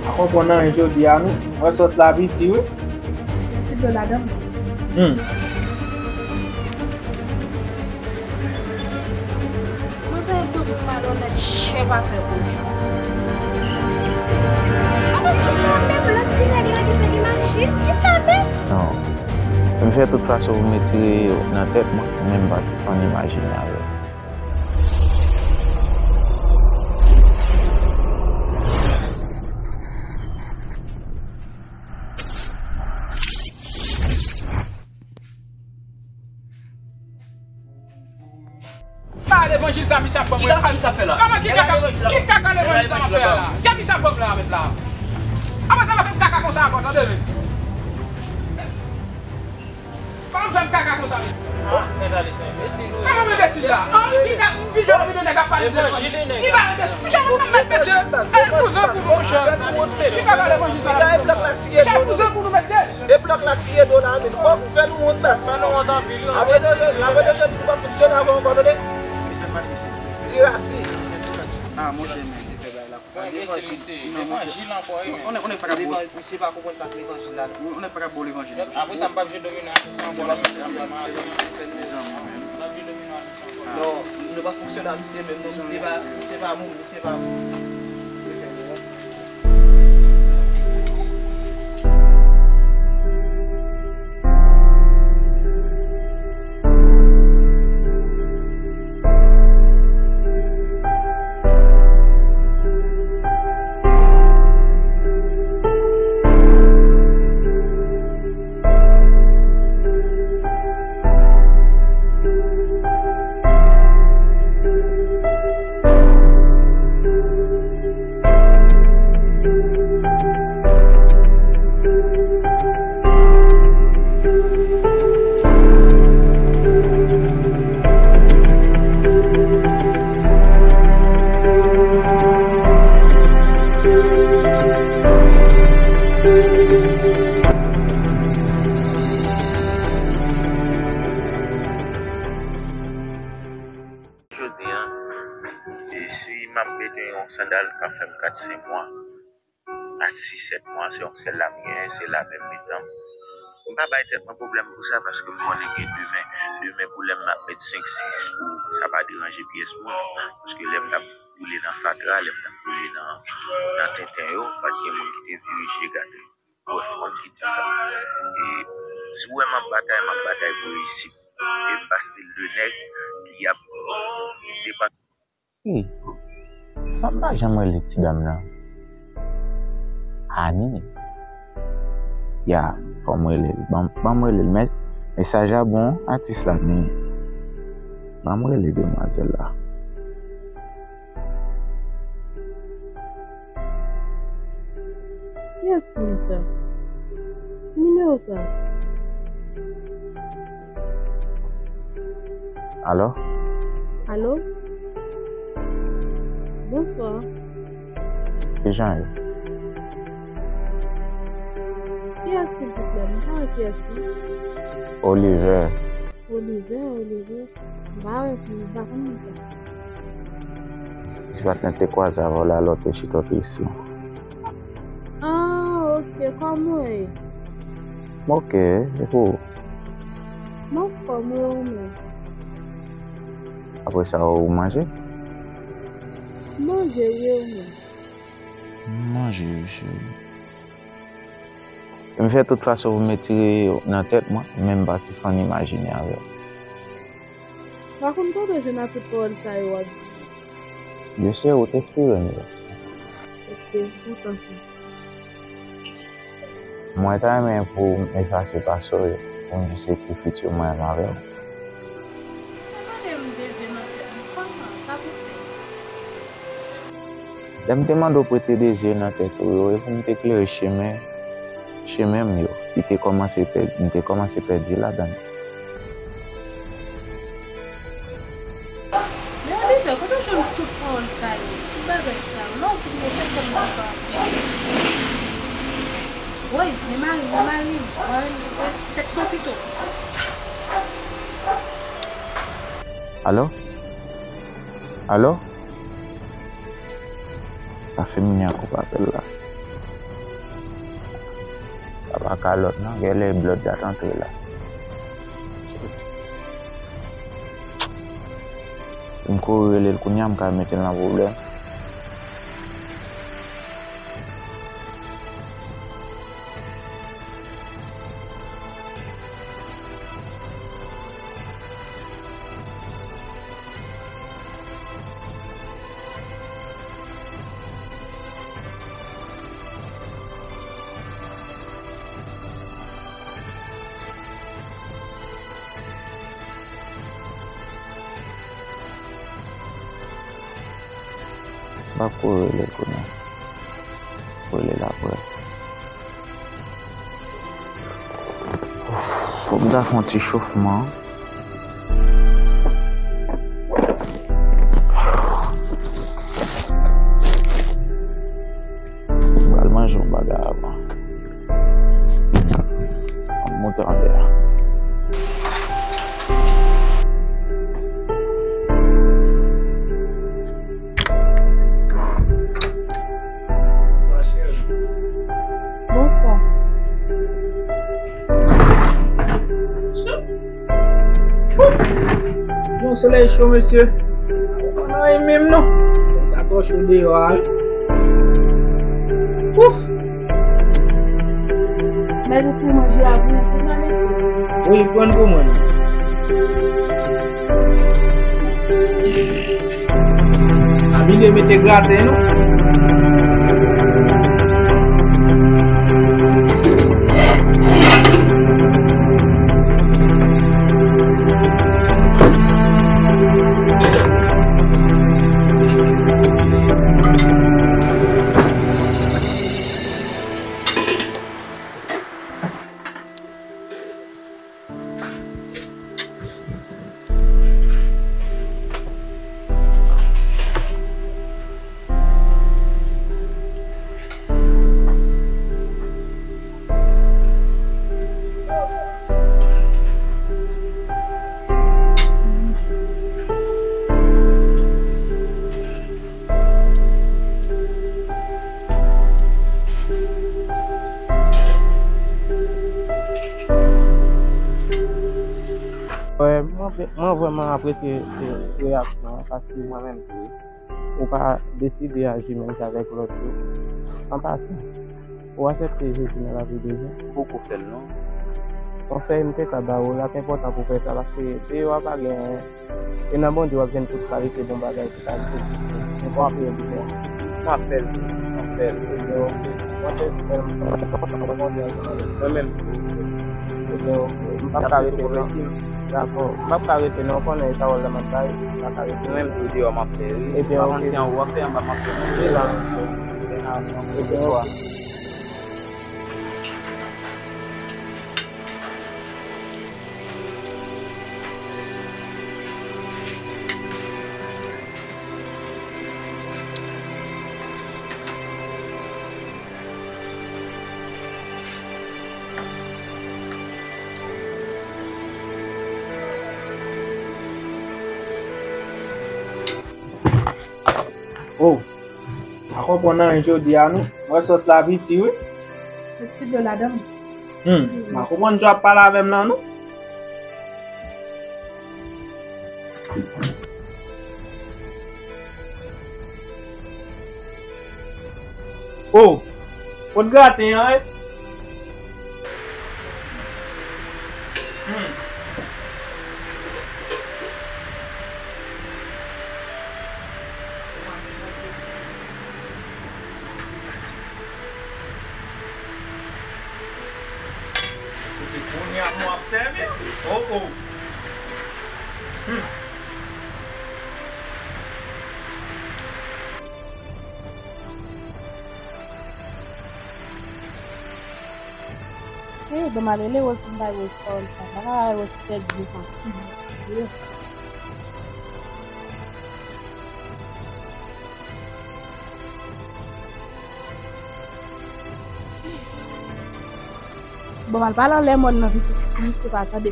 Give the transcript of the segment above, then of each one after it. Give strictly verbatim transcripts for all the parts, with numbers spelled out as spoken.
Pa konprann anyen jodi a non. Mwen sòs la piti wi. Ti dlo ladan. Hmm. Manzè yo dwe pou malonèt chèf afè kochon. Avan kisa menm lòt ti nèg la ki te gen machin? Kisa menm? Non. M fè tout fason pou m retire yo nan tèt mwen, men m pa sispann imajine avè yo. Pa levanjil sa misye ap ban mwen. Ki kaka misye ap fè la? Kòman ki kaka? Ki kaka levanjil sa ap fè la? Kè misye ap ban m la avèk la? Apa sa pa fè m kaka konsa ankò, tande men. Pa fè m kaka konsa men. Ah, Sentale se enbesil wi. Kòman m enbesil la? Ah, ki ka videyo videyo nèg ap pale de levanjil. Ki ba enbesil? Mesye, m ap met mesye. Ay, kouzen pou nou, monchè. Ki kaka levanjil sa? Mesye, kouzen pou nou, mesye. E blòk la k siye do la, men. Bon, fè nou wont, baz. Fè nou wont anpil, wi. Apre de, apre de jodi, nou p ap fonksyone avè w ankò, tande? Mesye, pa de mesye. Ti rasi. Ah, monchè, men, se fè bagay la konsa. Levanjil, mesye, non, monchè. Levanjil ankò, wi, men. On nèg pa ka bo. Levan-, misye pa konprann sa k levanjil la, non. On nèg pa ka bo levanjil. Apre sa, m p ap jwe domino a sou sa ankò, non. Mezanmi, men. M p ap jwe domino a sou sa ankò. Non, nou pa fonksyone ak misye menm, non. Misye pa, misye pa moun, misye pa moun. Misye fè erè. Jodi a, e si m ap mete yon sandal k ap fè m kat senk mwa, kat sis sèt mwa, se yon sèl la m genyen, se la menm mitan m. M pa bay tèt mwen pwoblèm pou sa, paske m konnen gen demen. Demen pou lè m ap met senk sis pou sa pa deranje pyès moun, paske lè m t ap boule nan fatra, lè m t ap boule nan, nan tenten yo, pa t gen moun ki te vire je gade m. Ou wè, fò m kite sa. E si w wè m ap batay, m ap batay pou reyisit. E m pa stil de nèg ki ap depann. Hey, m ap pa janm rele ti dam nan. Ani. Ya, fò m rele l. Ban, ban m rele l. Mè, mesaj la bon, atis la, men ban m rele demwazèl la. Kiyès moun sa? Ki nimewo sa? Alo? Alo? Bonswa. Kijan ye? Kiyès, silvouplè? M pa wè kiyès, non. Oliver. Oliver, Oliver. M pa wè pou, m pa konn moun sa. Ti patnè te kwaze avè w la lè w te chita w te isi. Ah, ok, kòman w ye? M ok, e pou ou? M anfòm, wi, ou menm? Apre sa, ou manje? M manje, wi, ou menm? M manje, wi, cheri. M fè tout fason pou m retire yo nan tèt mwen, men m pa sispann imajine avè yo. Pa konn kote w jwenn ak tout pawòl sa yo w ap di. Yo se ou t enspire m yo. Ok, ou panse. Mwen ta renmen pou m efase pase w yo, pou m jis ekri fiti mwen menm avè w. Te mande m de zye nan tèt mwen, kòman? Sa pou fè? Lè m te mande w prete de zye nan tèt ou yo, e pou m te klere chemen, chemen m yo, ki te kòmanse pèdi, m te kòmanse pèdi ladan l. Men Oliver, kote w jwenn tout pawòl sa yo, tout bagay sa yo? Lè w di m yo, fè kòm m pa konprann. Woy, men mari m, men mari m, mari m, tèks mwen pito. Alo? Alo? Sa feminen an koupe apèl la. Pa kalòt non, genlè blòd la t antre la. M ko rele l kounye a, m ka mete l nan pwoblèm. M p ap ko rele l kounye a. Rele l apre. Fòk m ta fè yon ti chofman. M pral manje yon bagay avan. Ann monte anlè a. Bonswa, cheri. Bonswa. Bon, solèy cho, mesye. Pa nan anyen menm, non. Sa twò cho deyò a, wi. Ouf! Mèt ou ti manje a pou nou, mesye. Wi, pran pou mwen. Abile mete graten nou. Wè, mwen vre-, mwen vrèman apresye, e, reyaksyon an, paske mwen menm tou, ou pa deside aji menm jan avèk lòt yo. An pasan, ou aksepte Jezi nan lavi de ou? Poko fè l non. Konsèy m te ka ba ou la, se enpòtan pou w fè sa, paske deyò a pa gen E nan Bondye w ap jwenn tout kalite bon bagay ki ka egziste. Nou konprann byen. M ap fè l. M ap fè l. Ebyen, oke. Mwen te, mwen menm. Ebyen, oke. M p ap ka rete non. Dakò. M p ap ka rete non. Ou konnen e pawòl la m ap bay. M pa ka rete. Mwen menm tou deyò m ap fè wi. Ebyen, oke. M pa konn si anwo w ap fè, anba m ap fè. Ebyen, oke. Oh, pa konprann anyen jodi a non. Mwen wè sòs la piti wi. Met ti dlo ladan l. Hmm, pa konprann jan w ap pale avè m nan non. Oh, kot graten an wi? Hmm. Kote kounye a nou ap sèvi? Oh, oh. Hmm. Eh, ban m al rele Rose, m bay Rose pawòl sa. M pa ka bay Rose ti tèt di sa. Bon, m al pale anlè mòn nan pito pou misye pa tande.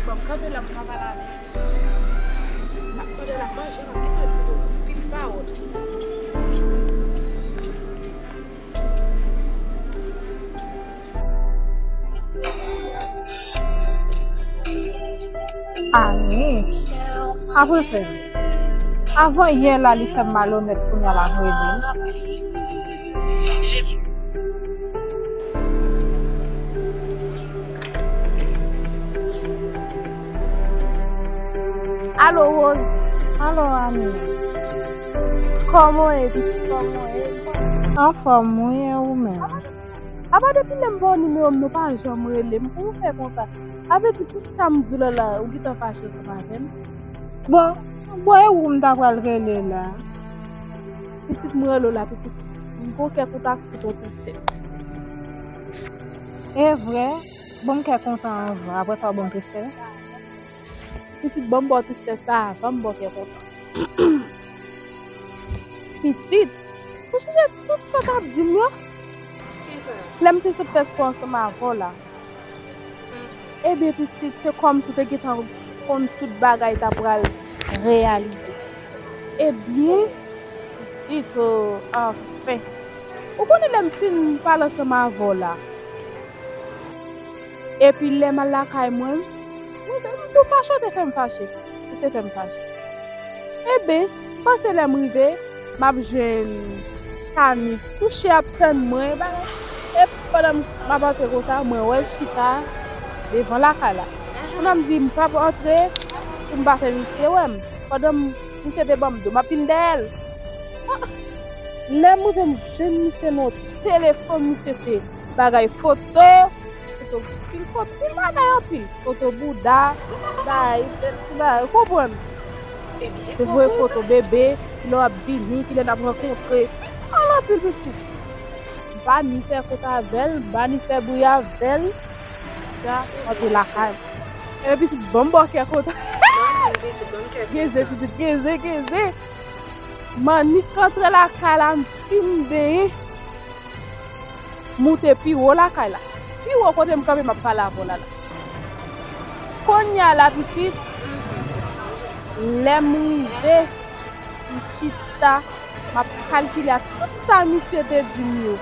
Bon, m kanpe la, m pa pale avè l. M ap tande la, m Gentan di Roz, pif pawòl. Ani, apre fè m. Avan yè la, li fè m malonèt, kounye a la, m rele. Alo, Rose. Alo, Ani. Kòman w ye, pitit? Kòman w ye? Anfòm, wi, e ou menm? Apa depi lè m ba w nimewo m, nou pa janm rele m. Pou w fè konsa? Sa vle di pou sa m di w la la, ou gentan fache ansanm avè m? Bon, bon, e ou m ta pral rele la? Pitit, m rele w la, pitit. M gon kè kontan ak tout yon tristès. E vre, bon m kè kontan anvan, apre sa w ban m tristès. Pitit, ban m ba w tristès la avan m ba w kè kontan. Pitit, ou sonje tout sa w t ap di m yo? Kisa? Lè m te sot fè spò ansanm avè w la. Ebyen, pitit, se kòmsi w te gentan konn tout bagay ta pral reyalize. Ebyen, pitit, o, anfen. Ou konnen lè m fin pale ansanm avè w la. Epi lè m al lakay mwen, m, m tou fache, ou te fè m fache. Ou te fè m fache. Eben, m panse lè m rive, m ap jwenn Tanis kouche ap tann mwen, bagay. E pandan m, m ap antre konsa, mwen wè l chita devan lakay la. Kounye a m di, m p ap antre pou m pa fè misye wè m. Pandan m, misye te ban m do, m ap vin dèyè l. Ah! Lè m rive, m jwenn misye nan yon telefòn, misye se bagay foto, foto, pil foto, pil bagay anpil. Foto bouda, bagay, bèl ti bagay, ou konprann? Se voye foto bebe, kilè w ap vini, kilè n ap rankontre. Ann anpil pitit. M pa ni fè kont avè l, m pa ni fè bri avè l. Dja, m antre lakay. Epi pitit, ban m bò kè kontan. Geze, pitit, geze, geze. M annik antre lakay la, m fin benyen. Moute pi wo lakay la. Pi wo kote m kanpe, m ap pale avè w la la. Kounye a la, pitit, lè m rive, m chita, m ap kalkile ak tout sa misye te di m yo.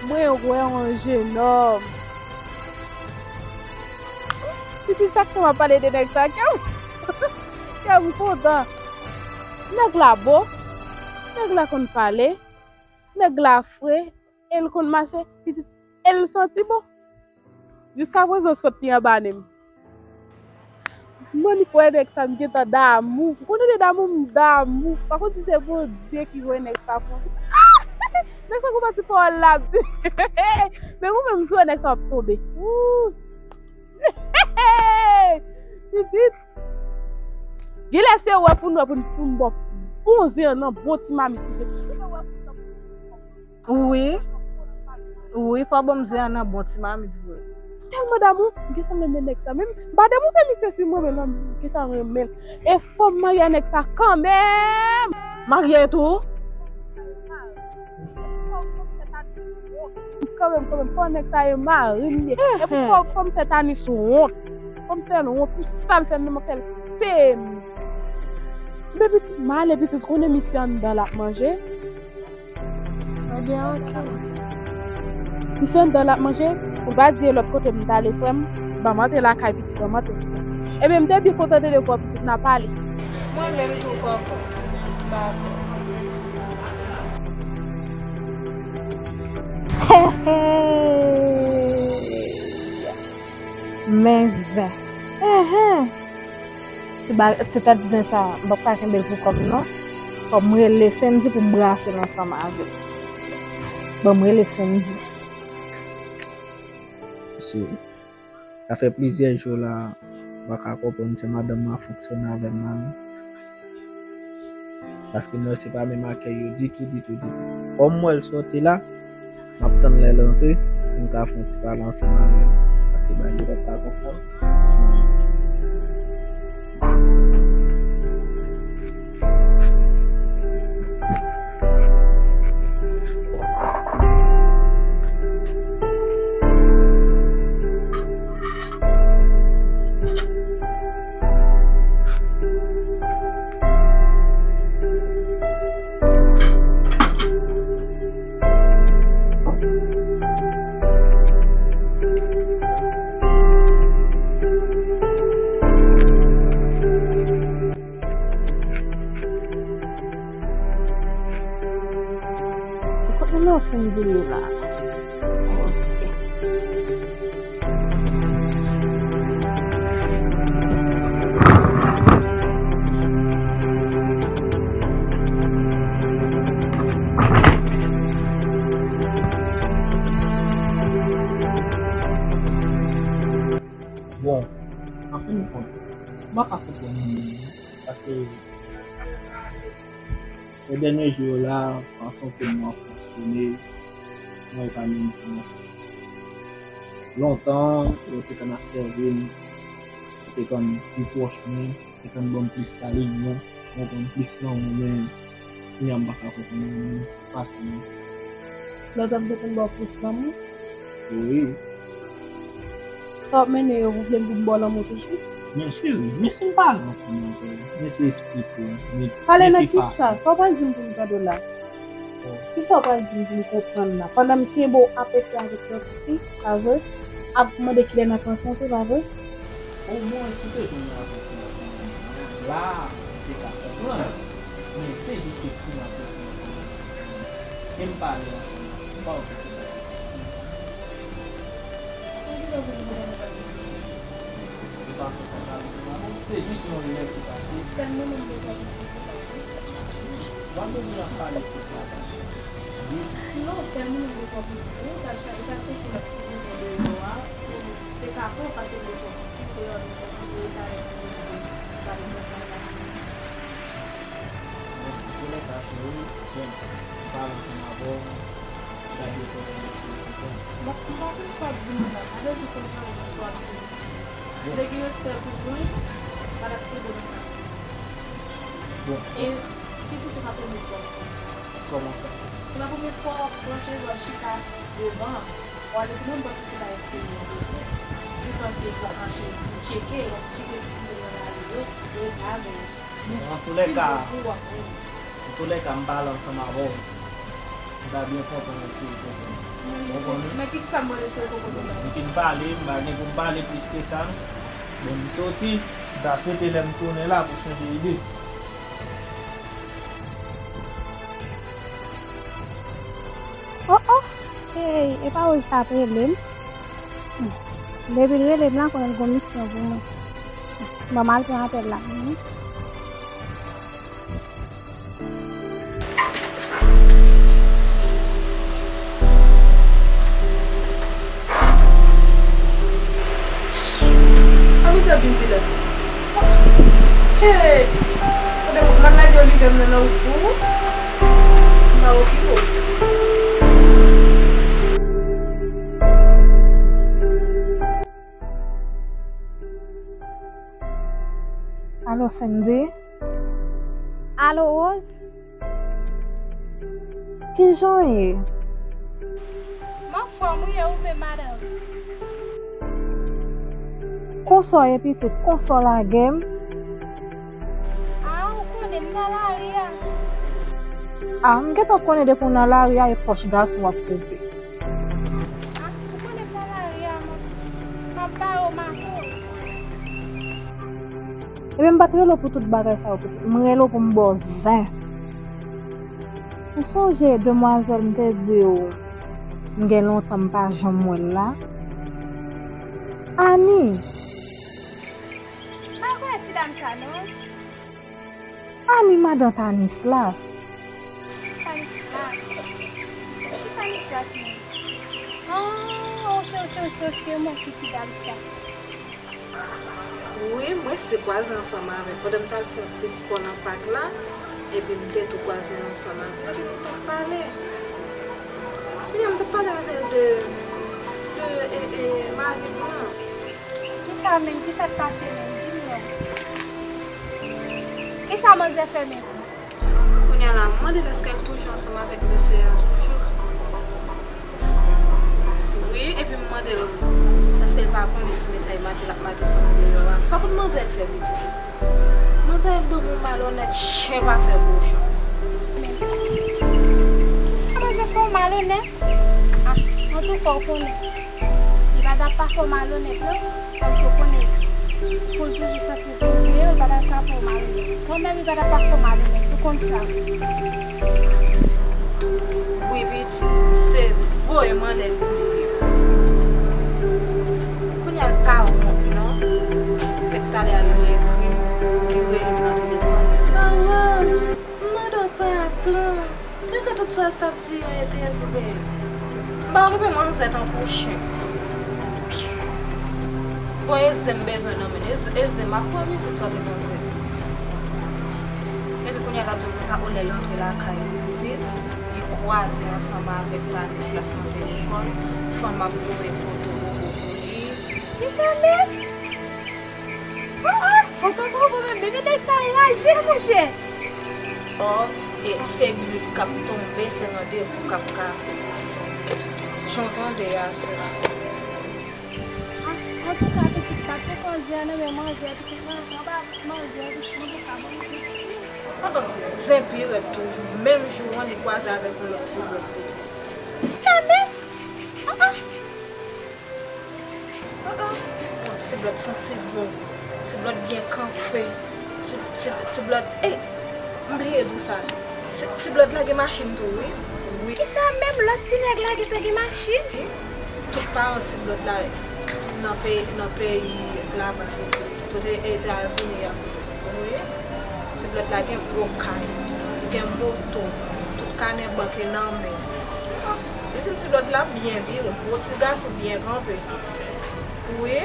Mwen wè yon jenòm. Pitit, chak tan m ap pale de nèg sa, kè m, kè m kontan. Nèg la bo, nèg la konn pale, nèg la fre, e l konn mache, pitit, e l santi bon. Jiskaprezan, sant li anba nen m. M annik wè nèg sa, m gentan damou. Ou konnen de damou, m damou. Pa konn si se Bondye ki voye nèg sa pou mwen. Ah! Nèg sa gon pati pawòl l ap di. Men mwen menm, m sou wè nèg sa w ap tonbe. Wouy! Pitit. Genlè se wè pou n wè pou n, pou n ba w bon zen an nan bon ti mamit, pitit. Wi. Wi, fò ban m zen an nan bon ti mamit vre. Tèlman damou, m gentan renmen nèg sa. Men m pa demontre misye si m renmen l non, m gentan renmen l. E fò m marye a nèg sa kanmenm. Marye tou? Kanmenm, kanmenm, fò nèg sa e mari m ye. Epi fò, fò m fè Tanis wont. Fò m fè l wont pou sa l fè m, m ap fè l peye m. Men pitit, m ale pitit, konnen misye anndan l ap manje. Ebyen, oke. Misye anndan l ap manje, ou pa di e lòt kote m t ale, frè m. Ban m antre lakay pitit, ban m antre pitit. Ebyen, m te byen kontan tande vwa pitit, n a pale. Mwen menm tou, kòkò. Dakò. Men zen. Enhen. Ti ba-, ti tèt zen sa, m p ap ka kenbe l pou kò m non. Fò m rele Sendy pou m brase l ansanm avè l. Bon, m rele Sendy. Mesye, sa fè plizyè jou la, m pa ka konprann jan madanm mwen ap fonksyone avè m la non. Paske m wè se pa menm akèy yo ditou, ditou, ditou. Kòm m wè l sòti la, m ap tann lè l rantre pou m ka fè yon ti pale ansanm avè l. Paske bagay yo pa t ka konsa. Sandy ye la. Bon, an fen de kont, m pa ka konprann moun yo, paske Nan dènye jou yo la, fason ke mwen ap fonksyone, mwen pa menm jan. Lontan, yo te konn ap sèvi m, yo te konn pi pwòch mwen, yo te konn ban m plis karizma, mwen konn plis lanmou, men kounye a m pa ka konprann moun sa k pase non. Lontan m te konn ba w plis lanmou? Wi. Sa w ap mennen yo, ou vle m pou m ba w lanmou toujou? Men cheri, men si m pale ansanm avè w, men si esplike w, men pale nan ki fason? Sa w pral di m pou m tande w la? Kisa w pral di m pou m konprann la? Pandan m kenbe w ap rete avèk lòt fi, pa vre? Ap mande kilè n ap rankontre, pa vre? Omwen si w te jwenn yon avèk yon la, m te ka konprann. Men se jis ekri m ap ekri ansanm avèk ou. Men m pale ansanm avè w, m pa wè poukisa w te ekri. De fason pa pale ansanm avè w, se jis yon lè ki pase. Sèl mwen menm de kòb. W ap bezwen ap pale tout bagay sa. Non, sèl mwen menm de kòb. Ou ta cha-, ou ta tcheke lòt ti vizin deyò a, ou te ka pran pase de kòb. Ti frè, nou konn konn reta lè ti moun yo pale konsa la. Bon, antoulèka, cheri, bon, m pale ansanm avè w, gade kòman w eseye konprann. Bon, m pa konn sa w ap di m nan, pa bezwen konprann sa w ap di m. Bon. Si w te gen respè pou mwen, m pa t ap kenbe w nan sa. Bon. E sitou se pa premye fwa w ap fè m sa. Kòman sa? Se pa premye fwa w ap pran chèz w al chita devan. Ou ale pou mwen, m panse se bagay serye w ap regle. Ou panse pou w mache, pou w tcheke, w ap tcheke ti kote nan lari yo, rete avè yo. Men antoulèka, antoulèka, m pale ansanm avè w. M ta byen kontan eseye konprann. Ou konprann? Men kisa m pral eseye konprann la? M fin pale, m pa gen pou m pale plis ke sa non. Bon, m soti, m ta swete lè m tounen la pou chanje ide. Oh, oh! Hey, e pa Rose t ap rele m? Hmm. Depi l rele m la, konnen l gon misyon pou mwen. Hmm. Ban m al pran apèl la. Hmm. A mizè vin di la. Hey! Kote m ap lage Olivier m nan nan wout pou ou? M pa okipe w. Alo, Sandy? Alo, Rose? Kijan w ye? M anfòm wi, e ou menm, madanm? Konsa w ye, pitit? Konsa w lage m? A, ou konnen m nan lari a. A, m gentan konnen depi w nan lari a, e pòch gason w ap koupe. A, ou konnen m nan lari a, m ap, m ap bare w mato. Ebyen, m pa t rele w pou tout bagay sa yo, pitit. M rele w pou m ba w zen. Ou sonje demwazèl m te di w m gen lontan m pa janm wè l la? Ani? M pa konnen ti dam sa, non. Ani madan Tanislas? Tanislas? Ki Tanislas menm? Ah, ok, ok, ok, ok, m wè ki ti dam sa. Wi, mwen se kwaze ansanm avè l pandan m t al fè yon ti spò nan pak la, epi m te tou kwaze ansanm avè l, epi nou t ap pale. Kounye a m t ap pale avè l de, de, e, e, mari m nan. Kisa menm? Kisa k pase menm? Di m non. Kisa manzè fè menm? Kounye a la, m mande l èske l toujou ansanm avèk mesye a toujou. Wi, epi m mande l èske l pa konnen si mesye a mache l ap mache fanm deyò a. Sa kout manzè fè, pitit? Manzè ban m yon malonèt, chen pa fè kochon. Kisa manzè fè w malonèt? Ah, antouka, w konnen, li pa t ap pa fè w malonèt, non, paske w konnen, pou l toujou santi pou l sere, li pa t ap ka fè w malonèt. Kanmenm, li pa t ap pa fè w malonèt, ou konn sa. Wi, pitit, Voye m anlè li ye. Kounye a l pa wont non. Fèk talè a li ekri m, li rele m nan telefòn. Marose, m mande w padon. Depi tout sa w t ap di yo, yo te vre. M pa okipe manzè tankou chen. Bon, Eze m bezwen nan men l. Eze, Eze, m ap pran pitit sa w te panse. Epi kounye a l ap di m konsa, o, lè l antre lakay li, pitit, li kwaze ansanm avèk Tanis la sou telefòn, fanm ap voye foto bobo pou li. Kisa menm? Ah, ah, foto bobo menm, bebe nèg sa raje, monchè. Ò, e se minit k ap tonbe, se randevou k ap kase. Jan w tande a, sè. Ah, antouka, pitit, pa pran manzè nan men manzè, pitit, mwen, mwen pa manzè, pitit, mwen pa ka manzè. Ah, ah, zen pi rèd toujou. Menm jou an, li kwaze avèk yon lòt ti blòd, pitit. Sa menm? Ah, ah. Ah, ah. Bon, ti blòd santi bon. Ti blòd byen kanpe. Ti, ti, ti blòd, ey, m bliye di w sa. Ti, ti blòd la gen machin tou, wi. Wi. Kisa menm lòt ti nèg la gentan gen machin? Wi. Tout paran ti blòd la nan peyi, nan peyi laba, pitit. Tout e-, Etazini y ap viv. Wi. Ti blòd la gen gwo kay. Li gen moto. Tout kanè bank e nan men l. Ah, li di m ti blòd la byen vire, gwo ti gason byen kanpe. Wi.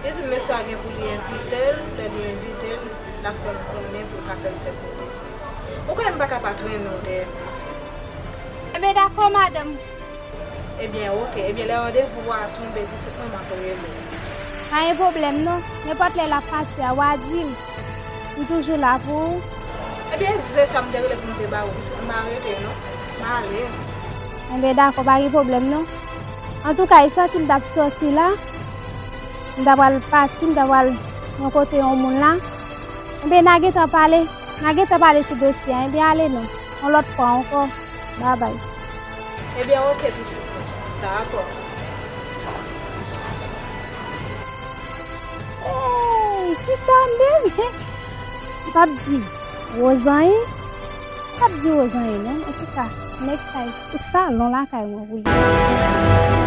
Li di m mesye a gen pou li envite l, lè li envite l, l ap fè m konnen pou l ka fè m fè konesans. Ou konnen m pa ka pa trennen w dèyè m, pitit. Enben, dakò, madanm. Ebyen, oke. Ebyen, lè randevou a tonbe, pitit mwen, m ap rele w. Pa gen pwoblèm, non. Nenpòt lè l ap pati a, w a di m. M toujou la pou ou. Ebyen, zen sa m te rele pou m te ba ou, pitit, m pa rete, non. M ale. Enben, dakò, pa gen pwoblèm, non. Antouka, e sòti m t ap sòti la, m ta pral pati, m ta pral yon kote yon moun la. Enben, n a gentan pale, n a gentan pale sou dosye a. Enben, ale non. Yon lòt fwa ankò. Babay. Ebyen, oke, pitit mwen. Dakò. Ey, kisa menm? M p ap di Wozanyen. M p ap di Wozanyen non. Antouka, nèg sa e sou salon lakay mwen pou li.